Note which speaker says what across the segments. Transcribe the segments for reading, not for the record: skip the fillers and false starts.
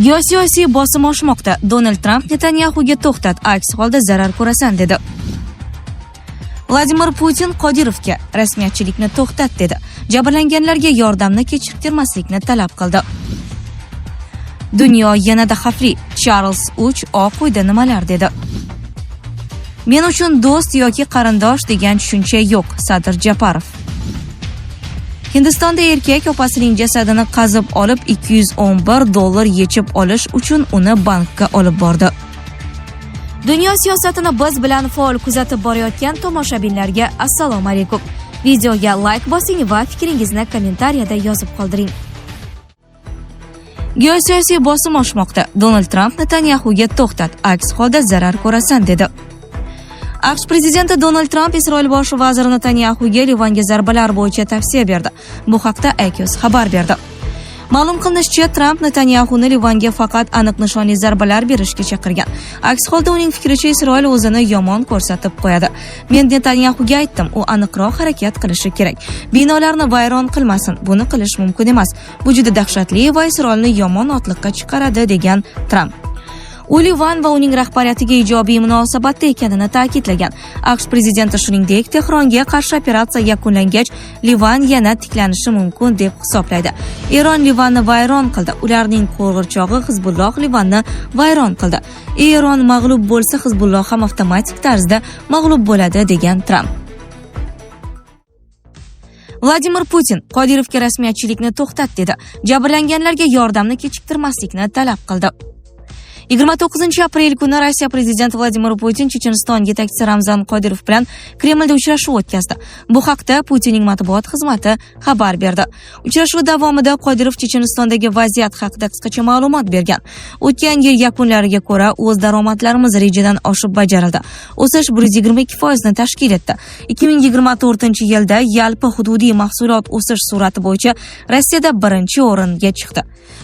Speaker 1: Geosiyosiy bosim oshmoqda. Donald Tramp Netanyaxuga to'xtat, aks holda zarar ko'rasan dedi. Vladimir Putin Qodirovga rasmiyatchilikni to'xtat dedi. Jabrlanganlarga yordamni kechiktirmaslikni talab qildi. Dunyo yanada xavfli. Charles III Oq uyda nimalar dedi? Men uchun do'st yoki qarindosh degan tushuncha yo'q, Sadir Japarov. Hindistonda erkak opasining jasadini qazib olib 211 dollar yechib olish uchun uni bankka olib bordi. Dunyo siyosatini biz bilan faol kuzatib borayotgan tomoshabinlarga assalomu alaykum. Videoga layk bosing va fikringizni kommentariyada yozib qoldiring. Geosiyosiy bosim oshmoqda. Donald Tramp Netanyaxuga to'xtat, aks holda zarar ko'rasan dedi. AQSh prezidenti Donald Tramp Isroil bosh vaziri Netanyaxuga Livanga zarbalar bo'yicha tavsiya berdi. Bu haqda Axios xabar berdi. Ma'lum qilinishicha, Tramp Netanyaxuni Livanga faqat aniq nishonli zarbalar berishga chaqirgan. Aks holda, uning fikricha, Isroil o'zini yomon ko'rsatib qo'yadi. Men Netanyaxuga aytdim, u aniqroq harakat qilishi kerak. Binolarni vayron qilmasin, buni qilish mumkin emas. Bu juda dahshatli va Isroilni yomon otliqqa chiqaradi, degan Tramp. U Livan va uning rahbariyatiga ijobiy munosabatda ekanini ta'kidlagan. AQSh prezidenti shuningdek, Tehronga qarshi operatsiya yakunlangach, Livan yana tiklanishi mumkin deb hisoblaydi. Eron Livanni vayron qildi. Ularning qo'g'irchog'i Hizbulloh Livanni vayron qildi. Eron mag'lub bo'lsa, Hizbulloh ham avtomatik tarzda mag'lub bo'ladi, degan Tramp. Vladimir Putin Qodirovga rasmiyatchilikni to'xtat dedi. Jabrlanganlarga yordamni kechiktirmaslikni talab qildi. 29 aprel kuni Rossiya prezidenti Vladimir Putin Checheniston yetakchisi Ramzan Qodirov bilan Kremlda uchrashuv o'tkazdi. Bu haqda Putinning matbuot xizmati xabar berdi. Uchrashuv davomida Qodirov Chechenistondagi vaziyat haqida qisqacha ma'lumot bergan. O'tgan yil yakunlariga ko'ra, o'z daromadlarimiz rejadan oshib bajarildi. O'sish 122% ni tashkil etdi. 2024-yilda yalpi hududiy mahsulot o'sish sur'ati bo'yicha Rossiyada birinchi o'ringa chiqdi.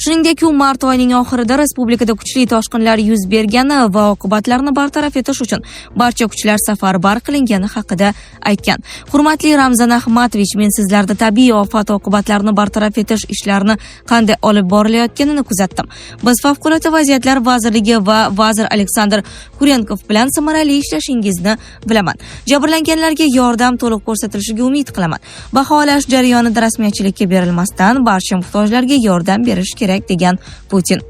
Speaker 1: Shuningdek, u mart oyining oxirida respublikada kuchli toshqinlar yuz bergani va oqibatlarni bartaraf etish uchun barcha kuchlar safarbar qilingani haqida aytgan. Hurmatli Ramzan Ahmatovich, men sizlarda tabiiy ofat oqibatlarini bartaraf etish ishlarini qanday olib borilayotganini kuzatdim. Biz Favqulodda vaziyatlar vazirligi va vazir Aleksandr Kurenkov bilan samarali ishlashingizni bilaman. Jabrlanganlarga yordam to'liq ko'rsatilishiga umid qilaman. Baholash jarayonida rasmiyatchilikka berilmasdan barcha muhtojlarga yordam berish kerak, degan Putin.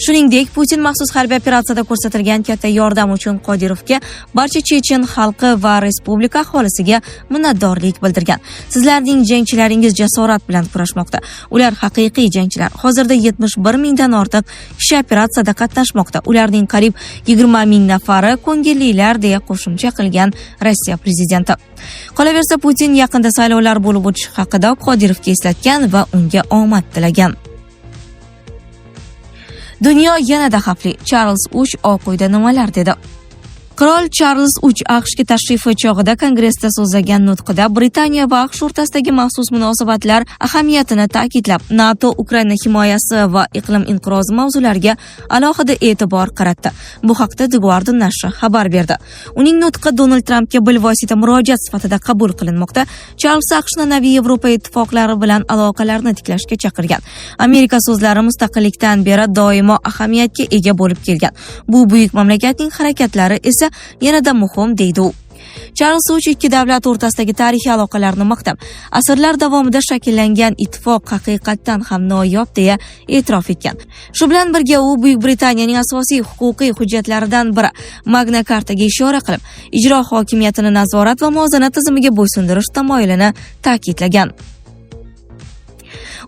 Speaker 1: Shuningdek, Putin maxsus harbiy operatsiyada ko'rsatilgan katta yordam uchun Qodirovga, barcha chechen xalqi va respublika aholisiga minnatdorlik bildirgan. Sizlarning jangchilaringiz jasorat bilan kurashmoqda. Ular haqiqiy jangchilar. Hozirda 71 mingdan ortiq kishi operatsiyada qatnashmoqda. Ularning qariyb 20 ming nafari ko'ngillilar, deya qo'shimcha qilgan Rossiya prezidenti. Qolaversa, Putin yaqinda saylovlar bo'lib o'tishi haqida Qodirovga eslatgan va unga omad tilagan. Dunyo yanada xavfli. Charles III Oq uyda nimalar dedi? Qirol Charles III AQShga tashrifi chog'ida Kongressda so'zlagan nutqida Britaniya va AQSh o'rtasidagi maxsus munosabatlar ahamiyatini ta'kidlab, NATO, Ukraina himoyasi va iqlim inqirozi mavzulariga alohida e'tibor qaratdi. Bu haqda The Guardian nashri xabar berdi. Uning nutqi Donald Trampga bilvosita murojaat sifatida qabul qilinmoqda. Charles AQShni an'anaviy Yevropa ittifoqlari bilan aloqalarni tiklashga chaqirgan. Amerika so'zlari mustaqillikdan beri doimo ahamiyatga ega bo'lib kelgan. Bu buyuk mamlakatning harakatlari esa yanada muhim, deydi u. Charles III ikki davlat o'rtasidagi tarixiy aloqalarni maqtab, asrlar davomida shakllangan ittifoq haqiqatdan ham noyob deya e'tirof etgan. Shu bilan birga u Buyuk Britaniyaning asosiy huquqiy hujjatlaridan biri Magna Kartaga ishora qilib, ijro hokimiyatini nazorat va muvozanat tizimiga bo'ysundirish tamoyilini ta'kidlagan.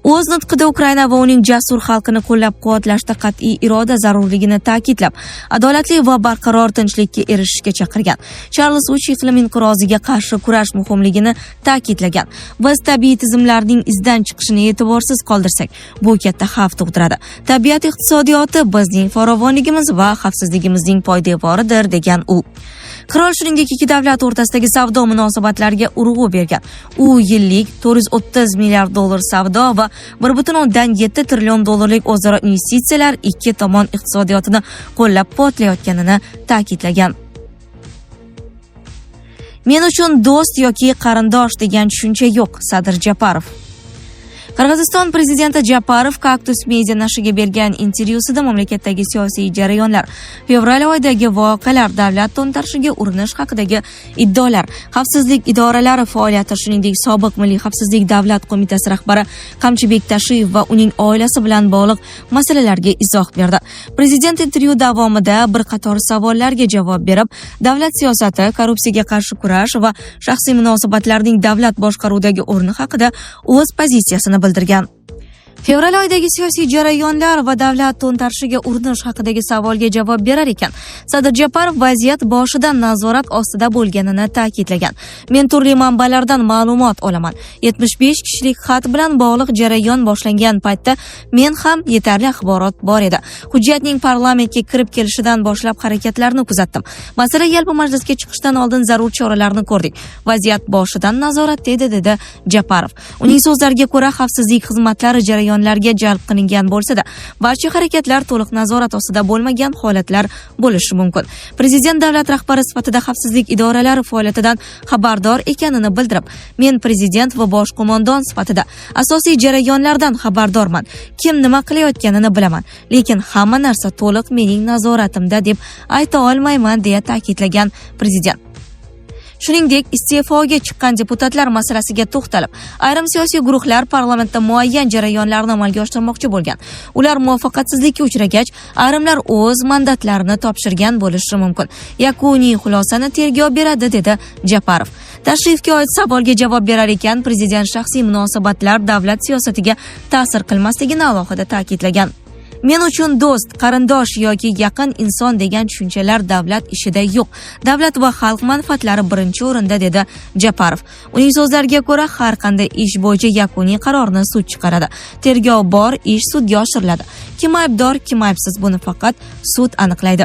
Speaker 1: O'z nutqida Ukraina va uning jasur xalqini qo'llab-quvvatlashda qat'iy iroda zarurligini ta'kidlab, adolatli va barqaror tinchlikka erishishga chaqirgan. Charles III iqlim inqiroziga qarshi kurash muhimligini ta'kidlagan. Biz tabiiy tizimlarning izdan chiqishini e'tiborsiz qoldirsak, bu katta xavf tug'diradi. Tabiat iqtisodiyoti bizning farovonligimiz va xavfsizligimizning poydevoridir, degan u. Qirol shuningdek ikki davlat o'rtasidagi savdo munosabatlariga urg'u bergan. U yillik 430 milliard dollar savdo va 1,7 trillion dollarlik o'zaro investitsiyalar ikki tomon iqtisodiyotini qo'llab-quvvatlayotganini ta'kidlagan. Men uchun do'st yoki qarindosh degan tushuncha yo'q, Sadir Japarov. Qirg'iziston prezidenti Japarov Kaktus Media nashriga bergan intervyusida mamlakatdagi siyosiy jarayonlar, fevral oyidagi voqealar, davlat to'ntarishiga urinish haqidagi iddaolar, xavfsizlik idoralari faoliyati, shuningdek, sobiq Milliy xavfsizlik davlat qo'mitasi rahbari Qamchibek Tashiyev va uning oilasi bilan bog'liq masalalarga izoh berdi. Prezident intervyu davomida bir qator savollarga javob berib, davlat siyosati, korrupsiyaga qarshi kurash va shaxsiy munosabatlarning davlat boshqaruvidagi o'rni haqida o'z pozitsiyasini bildirgan. Fevral oyidagi siyosiy jarayonlar va davlat to'ntarishiga urinish haqidagi savolga javob berar ekan, Sadir Japarov vaziyat boshidan nazorat ostida bo'lganini ta'kidlagan. Men turli manbalardan ma'lumot olaman. 75 kishilik xat bilan bog'liq jarayon boshlangan paytda men ham yetarli axborot bor edi. Hujjatning parlamentga kirib kelishidan boshlab harakatlarni kuzatdim. Masala yalpi majlisga chiqishdan oldin zarur choralarni ko'rdik. Vaziyat boshidan nazoratda edi, dedi Japarov. Uning so'zlariga ko'ra, xavfsizlik xizmatlari jarayonlarga jalb qilingan bo'lsa-da, barcha harakatlar to'liq nazorat ostida bo'lmagan holatlar bo'lishi mumkin. Prezident davlat rahbari sifatida xavfsizlik idoralari faoliyatidan xabardor ekanini bildirib, men prezident va bosh qo'mondon sifatida asosiy jarayonlardan xabardorman. Kim nima qilayotganini bilaman, lekin hamma narsa to'liq mening nazoratimda deb ayta olmayman, deya ta'kidlagan prezident. Shuningdek, iste'foga chiqqan deputatlar masalasiga to'xtalib, ayrim siyosiy guruhlar parlamentda muayyan jarayonlarni amalga oshirmoqchi bo'lgan. Ular muvaffaqiyatsizlikka uchragach, ayrimlar o'z mandatlarini topshirgan bo'lishi mumkin. Yakuniy xulosani tergov beradi, dedi Japarov. Tashrifga oid savolga javob berar ekan, prezident shaxsiy munosabatlar davlat siyosatiga ta'sir qilmasligini alohida ta'kidlagan. Men uchun do'st, qarindosh yoki yaqin inson degan tushunchalar davlat ishida yo'q. Davlat va xalq manfaatlari birinchi o'rinda, dedi Japarov. Uning so'zlariga ko'ra, har qanday ish bo'yicha yakuniy qarorni sud chiqaradi. Tergov bor, ish sudga oshiriladi. Kim aybdor, kim aybsiz, buni faqat sud aniqlaydi.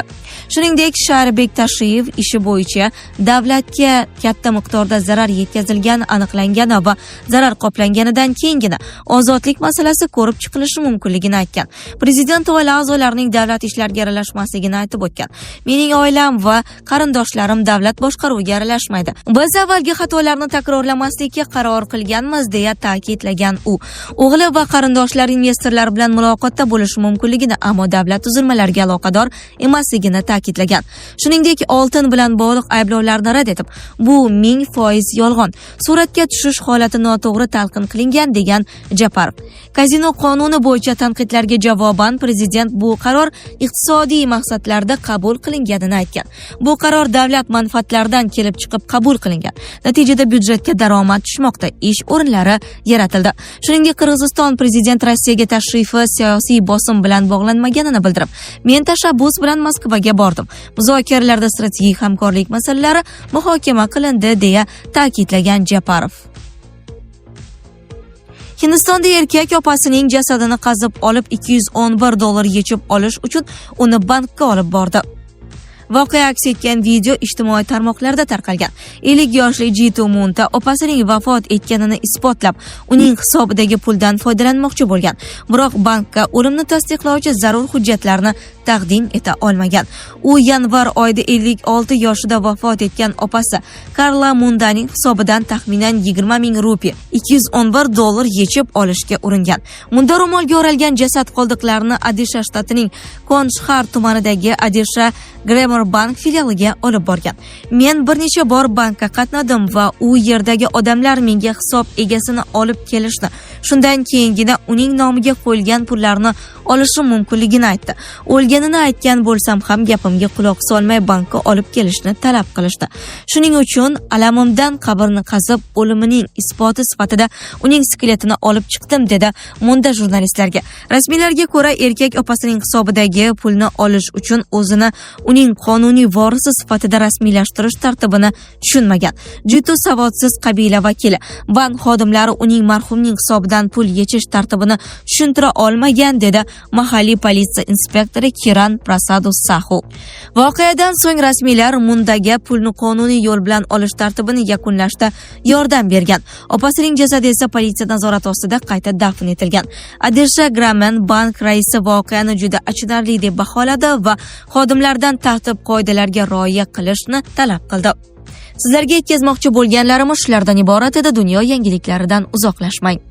Speaker 1: Shuningdek, Sharibek Tashiyev ishi bo'yicha davlatga katta miqdorda zarar yetkazilgani aniqlangani va zarar qoplanganidan keyingina ozodlik masalasi ko'rib chiqilishi mumkinligini aytgan. Prezident oila a'zolarining davlat ishlariga aralashmasligini aytib o'tgan. Mening oilam va qarindoshlarim davlat boshqaruviga aralashmaydi. Biz avvalgi xatolarni takrorlamaslikka qaror qilganmiz, deya ta'kidlagan u. O'g'li va qarindoshlari investorlar bilan muloqotda bo'lishi mumkinligini, ammo davlat tuzilmalariga aloqador emasligini ta'kidlagan. Shuningdek, oltin bilan bog'liq ayblovlarni rad etib, bu 1000% yolg'on. Suratga tushish holati noto'g'ri talqin qilingan, degan Japarov. Kazino qonuni bo'yicha tanqidlarga javoban prezident bu qaror iqtisodiy maqsadlarda qabul qilinganini aytgan. Bu qaror davlat manfaatlaridan kelib chiqib qabul qilingan. Natijada byudjetga daromad tushmoqda, ish o'rinlari yaratildi. Shuningdek, Qirg'iziston prezident Rossiyaga tashrifi siyosiy bosim bilan bog'lanmaganini bildirib, men tashabbus bilan Moskvaga bordim. Muzokaralarda strategik hamkorlik masalalari muhokama qilindi, deya ta'kidlagan Japarov. Hindistonda erkak opasining jasadini qazib olib $211 yechib olish uchun uni bankka olib bordi. Voqea aks etgan video ijtimoiy tarmoqlarda tarqalgan. 50 yoshli Jitu Munta opasining vafot etganini isbotlab, uning hisobidagi puldan foydalanmoqchi bo'lgan. Biroq bankka o'limni tasdiqlovchi zarur hujjatlarni taqdim eta olmagan. U yanvar oyida 56 yoshida vafot etgan opasi Karla Mundaning hisobidan taxminan 20 ming rupiya, $211 yechib olishga uringan. Munda ro'molga o'ralgan jasad qoldiqlarini Odisha shtatining Konshar tumanidagi Odisha Gramin Bank filialiga olib borgan. Men bir necha bor bankka qatnadim va u yerdagi odamlar menga hisob egasini olib kelishni, shundan keyingina uning nomiga qo'yilgan pullarni olishim mumkinligini aytdi. O'lganini aytgan bo'lsam ham gapimga quloq solmay bankka olib kelishni talab qilishdi. Shuning uchun alamimdan qabrni qazib, o'limining isboti sifatida uning skeletini olib chiqdim, dedi Munda jurnalistlarga. Rasmiylarga ko'ra, erkak opasining hisobidagi pulni olish uchun o'zini uning qonuniy vorisi sifatida rasmiylashtirish tartibini tushunmagan. Jitu savodsiz qabila vakili. Bank xodimlari uning marhumning hisobidan pul yechish tartibini tushuntira olmagan, dedi mahalliy politsiya inspektori Kiran Prasadu Sahu. Voqeadan so'ng rasmiylar Mundaga pulni qonuniy yo'l bilan olish tartibini yakunlashda yordam bergan. Opasining jasadi esa politsiya nazorati ostida qayta dafn etilgan. Odisha Gramin bank raisi voqeani juda achinarli deb baholadi va xodimlardan tartib qoidalarga rioya qilishni talab qildi. Sizlarga yetkazmoqchi bo'lganlarimiz shulardan iborat edi. Dunyo yangiliklaridan uzoqlashmang.